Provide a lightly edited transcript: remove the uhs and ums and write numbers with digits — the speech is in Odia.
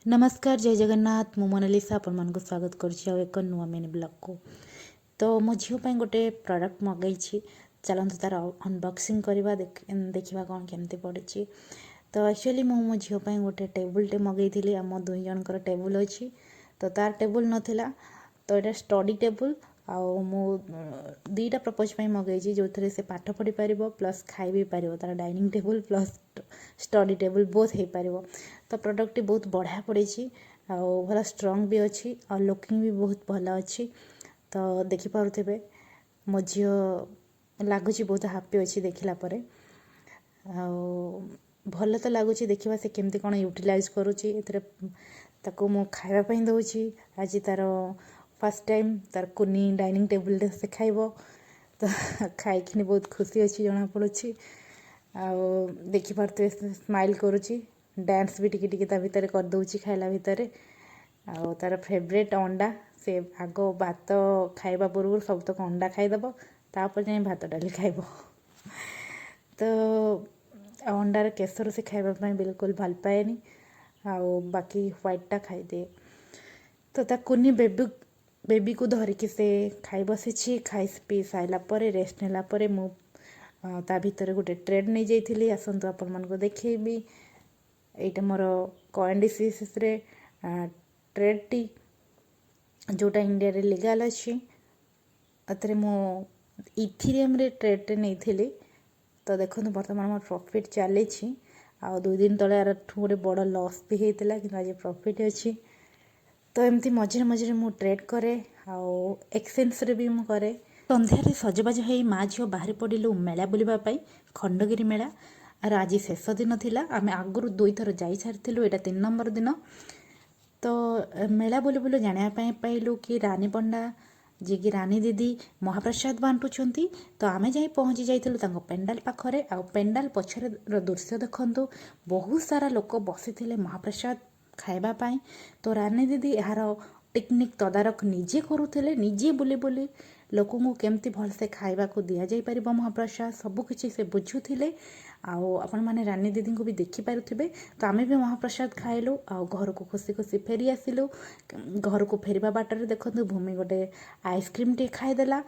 ନମସ୍କାର, ଜୟ ଜଗନ୍ନାଥ। ମୁଁ ମୋନାଲିସା ଆପଣମାନଙ୍କୁ ସ୍ୱାଗତ କରୁଛି ଆଉ ଏକ ନୂଆ ମିନି ବ୍ଲଗ୍କୁ। ତ ମୋ ଝିଅ ପାଇଁ ଗୋଟେ ପ୍ରଡ଼କ୍ଟ ମଗାଇଛି। ଚାଲନ୍ତୁ, ତା'ର ଅନବକ୍ସିଂ କରିବା, ଦେଖିବା କ'ଣ କେମିତି ପଡ଼ିଛି। ତ ଆକ୍ଚୁଆଲି ମୁଁ ମୋ ଝିଅ ପାଇଁ ଗୋଟେ ଟେବୁଲ୍ଟେ ମଗାଇଥିଲି। ଆମ ଦୁଇ ଜଣଙ୍କର ଟେବୁଲ୍ ଅଛି, ତ ତାର ଟେବୁଲ୍ ନଥିଲା। ତ ଏଇଟା ଷ୍ଟଡ଼ି ଟେବୁଲ୍ ଆଉ ମୁଁ ଦୁଇଟା ପର୍ପଜ୍ ପାଇଁ ମଗାଇଛି, ଯେଉଁଥିରେ ସେ ପାଠ ପଢ଼ିପାରିବ ପ୍ଲସ୍ ଖାଇ ବି ପାରିବ। ତା'ର dining table plus study table both ହେଇପାରିବ। ତ ପ୍ରଡ଼କ୍ଟଟି ବହୁତ ବଢ଼ିଆ ପଡ଼ିଛି ଆଉ ଭଲ ଷ୍ଟ୍ରଙ୍ଗ ବି ଅଛି ଆଉ ଲୁକିଂ ବି ବହୁତ ଭଲ ଅଛି। ତ ଦେଖିପାରୁଥିବେ, ମୋ ଝିଅ ଲାଗୁଛି ବହୁତ ହାପି ଅଛି ଦେଖିଲା ପରେ। ଆଉ ଭଲ ତ ଲାଗୁଛି। ଦେଖିବା ସେ କେମିତି କ'ଣ ୟୁଟିଲାଇଜ୍ କରୁଛି। ଏଥିରେ ତାକୁ ମୁଁ ଖାଇବା ପାଇଁ ଦେଉଛି। ଆଜି ତା'ର ଫାର୍ଷ୍ଟ ଟାଇମ୍ ତାର କୁନି ଡାଇନିଂ ଟେବୁଲ୍ରେ ସେ ଖାଇବ। ତ ଖାଇକିନି ବହୁତ ଖୁସି ଅଛି ଜଣାପଡ଼ୁଛି। ଆଉ ଦେଖିପାରୁଥିବେ, ସ୍ମାଇଲ୍ କରୁଛି, ଡ୍ୟାନ୍ସ ବି ଟିକେ ଟିକେ ତା ଭିତରେ କରିଦେଉଛି ଖାଇଲା ଭିତରେ। ଆଉ ତା'ର ଫେଭରେଟ୍ ଅଣ୍ଡା। ସେ ଆଗ ଭାତ ଖାଇବା ପୂର୍ବରୁ ସବୁତକ ଅଣ୍ଡା ଖାଇଦେବ, ତାପରେ ଯାଇ ଭାତ ଡାଲି ଖାଇବ। ତ ଆଉ ଅଣ୍ଡାର କେଶର ସେ ଖାଇବା ପାଇଁ ବିଲକୁଲ ଭଲ ପାଏନି ଆଉ ବାକି ହ୍ୱାଇଟ୍ଟା ଖାଇଦିଏ। ତ ତା କୁନି ବେବିକୁ ଧରିକି ସେ ଖାଇ ବସିଛି। ଖାଇ ପିଇ ସାରିଲା ପରେ, ରେଷ୍ଟ ନେଲା ପରେ ମୁଁ ତା ଭିତରେ ଗୋଟେ ଟ୍ରେଡ୍ ନେଇଯାଇଥିଲି। ଆସନ୍ତୁ, ଆପଣମାନଙ୍କୁ ଦେଖେଇବି। ଏଇଟା ମୋର କଏନ୍ ଡିସିଏସ୍ରେ ଟ୍ରେଡ୍ଟି, ଯେଉଁଟା ଇଣ୍ଡିଆରେ ଲିଗାଲ୍ ଅଛି। ଏଥିରେ ମୁଁ ଇଥିରିୟମ୍ରେ ଟ୍ରେଡ୍ଟେ ନେଇଥିଲି। ତ ଦେଖନ୍ତୁ, ବର୍ତ୍ତମାନ ମୋର ପ୍ରଫିଟ୍ ଚାଲିଛି। ଆଉ 2 ଦିନ ତଳେ ଆରଠୁ ଗୋଟେ ବଡ଼ ଲସ୍ ବି ହେଇଥିଲା, କିନ୍ତୁ ଆଜି ପ୍ରଫିଟ୍ ଅଛି। ତ ଏମିତି ମଝିରେ ମଝିରେ ମୁଁ ଟ୍ରେଡ୍ କରେ ଆଉ ଏକ୍ସଚେଞ୍ଜରେ ବି ମୁଁ କରେ। ସନ୍ଧ୍ୟାରେ ସଜବାଜ ହେଇ ମା ଝିଅ ବାହାରି ପଡ଼ିଲୁ ମେଳା ବୁଲିବା ପାଇଁ, ଖଣ୍ଡଗିରି ମେଳା। ଆର ଆଜି ଶେଷ ଦିନ ଥିଲା। ଆମେ ଆଗରୁ ଦୁଇଥର ଯାଇସାରିଥିଲୁ, ଏଇଟା 3 ନମ୍ବର ଦିନ। ତ ମେଳା ବୁଲୁ ବୁଲୁ ଜାଣିବା ପାଇଁ ପାଇଲୁ କି ରାନୀ ପଣ୍ଡା, ଯିଏକି ରାନୀ ଦିଦି, ମହାପ୍ରସାଦ ବାଣ୍ଟୁଛନ୍ତି। ତ ଆମେ ଯାଇ ପହଞ୍ଚି ଯାଇଥିଲୁ ତାଙ୍କ ପେଣ୍ଡାଲ ପାଖରେ। ଆଉ ପେଣ୍ଡାଲ ପଛରେ ଦୃଶ୍ୟ ଦେଖନ୍ତୁ, ବହୁତ ସାରା ଲୋକ ବସିଥିଲେ ମହାପ୍ରସାଦ ଖାଇବା ପାଇଁ। ତ ରାନୀ ଦିଦି ଏହାର ଟେକ୍ନିକ୍ ତଦାରଖ ନିଜେ କରୁଥିଲେ। ନିଜେ ବୁଲି ବୁଲି ଲୋକଙ୍କୁ କେମିତି ଭଲସେ ଖାଇବାକୁ ଦିଆଯାଇପାରିବ ମହାପ୍ରସାଦ, ସବୁକିଛି ସେ ବୁଝୁଥିଲେ। ଆଉ ଆପଣମାନେ ରାନୀ ଦିଦିଙ୍କୁ ବି ଦେଖିପାରୁଥିବେ। ତ ଆମେ ବି ମହାପ୍ରସାଦ ଖାଇଲୁ ଆଉ ଘରକୁ ଖୁସି ଖୁସି ଫେରି ଆସିଲୁ। ଘରକୁ ଫେରିବା ବାଟରେ ଦେଖନ୍ତୁ, ଭୂମି ଗୋଟେ ଆଇସ୍କ୍ରିମ୍ଟିଏ ଖାଇଦେଲା।